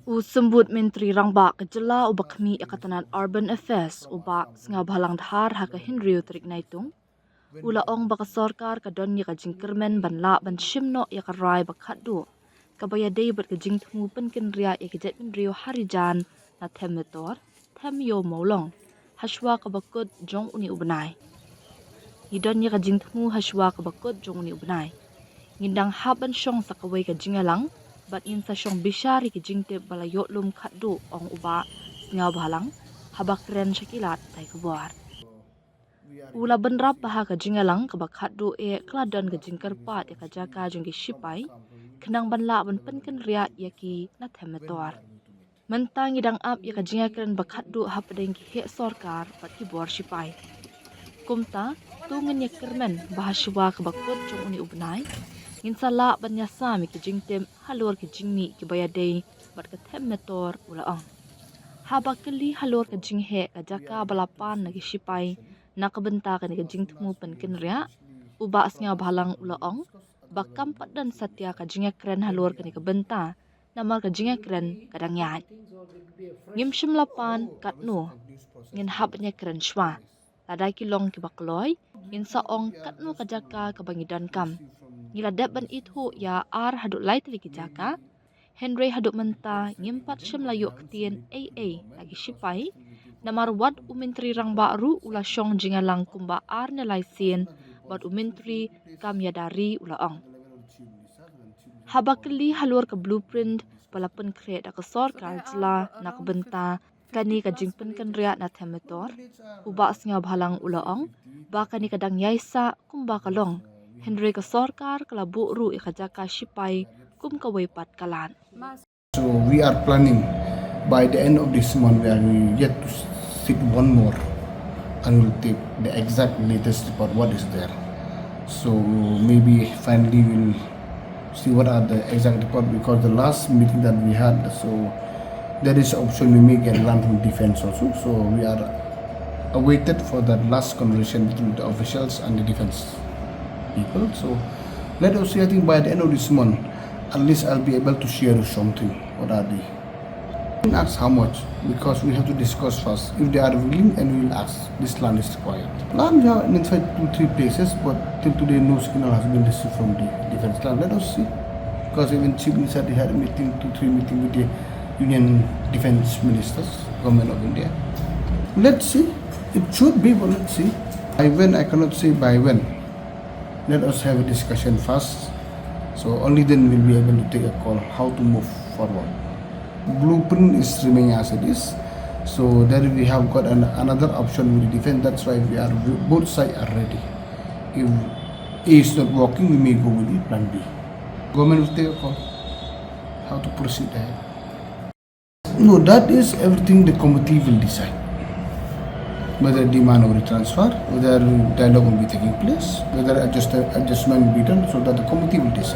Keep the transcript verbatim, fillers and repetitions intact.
U Symbud Myntri Rangbah ka jylla uba khmih ïa ka tnat Urban Affairs, u Bah Sniawbhalang Dhar, ha ka hynriew tarik Naitung, u la ong ba ka sorkar ka don ïa ka jingkyrmen ban lah ban shim noh ïa ka rai ba khatduh kaba ïadei bad ka jingthmu pynkynriah ïa ki jaitbynriew ha Rijan na Them Metor, Them Ïew Mawlong, hashwa kaba kut jong une u bnai. Ngi don ïa ka jingthmu hashwa kaba kut jong une u bnai. Ngin dang hap ban shong sa kawei ka jingïalang bad ngin sa shong bishar ïa ki jingtip ba la ïoh lum khatduh, ong u Bah Sniawbhalang haba kren sha ki lad tai khubor. U la bynrap ba ha ka jingïalang kaba khatduh eh ka la don ka jingkyrpad ïa ka jaka jong ki shipai khnang ban lah ban pynkynriah ïa ki na Them Metor. Mynta ngi dang ap ïa ka jingïakren ba khatduh hapdeng ki heh sorkar bad ki bor shipai. Kumta, to ngin ïakyrmen ba hashwa kaba kut jong une u bnai ngin sa lah ban ïasam ïa ki jingtip halor ki jingmih kiba ïadei bad ka Them Metor, u la ong. Haba kylli halor ka jingheh ka jaka ba la pan na ki shipai na ka bynta kane ka jingthmu pynkynriah, u Bah Sniawbhalang u la ong ba kam pat don satia ka jingïakren halor kane ka bynta, namar ka jingïakren ka dang ïaid. Ngim shym la pan katno, ngin hap ban ïakren shwa. Lada ki long kiba kloi, ngin sa ong katno ka jaka kaba ngi donkam. Ngi la dep ban ithuh ïa ar haduh lai tylli ki jaka, hynrei haduh mynta ngim pat shym la ïoh ktien ei ei na ki shipai, namar wat u Myntri Rangbah ruh u la shong jingïalang kumba ar ne lai sien bad u Myntri kam ïada ri, u la ong. Haba kylli halor ka blueprint ba la pynkhreh da ka sorkar jylla na ka bynta kane ka jingpynkynriah na Them Metor, u Bah Sniawbhalang u la ong ba kane ka dang ïaisah kumba ka long, hynrei ka sorkar ka la buh ruh ïa ka jaka shipai kum kawei pat ka lad. So we are planning by the end of this month, we are yet to sit one more and we'll take the exact latest report what is there. So maybe finally we'll see what are the exact report, because the last meeting that we had, so there is option we may get land from defense also. So we are awaited for that last conversation between the officials and the defense people. So let us see, I think by the end of this month, at least I'll be able to share something. What are they? Don't ask how much, because we have to discuss first. If they are willing, and we will ask, this land is required. Land we have identified two, three places, but till today no signal has been received from the defense land. Let us see. Because even Chief Minister, they had a meeting, two, three meeting with the Union Defense Ministers, Government of India. Let's see. It should be, but let's see. By when, I cannot say by when. Let us have a discussion first. So only then we'll be able to take a call how to move forward. Blueprint is remaining as it is. So there we have got an, another option with the defense. That's why we are, both sides are ready. If A is not working, we may go with the plan B. Government will take a call how to proceed ahead. No, that is everything the committee will decide. Whether demand or transfer, whether dialogue will be taking place, whether adjust, adjustment will be done, so that the committee will decide.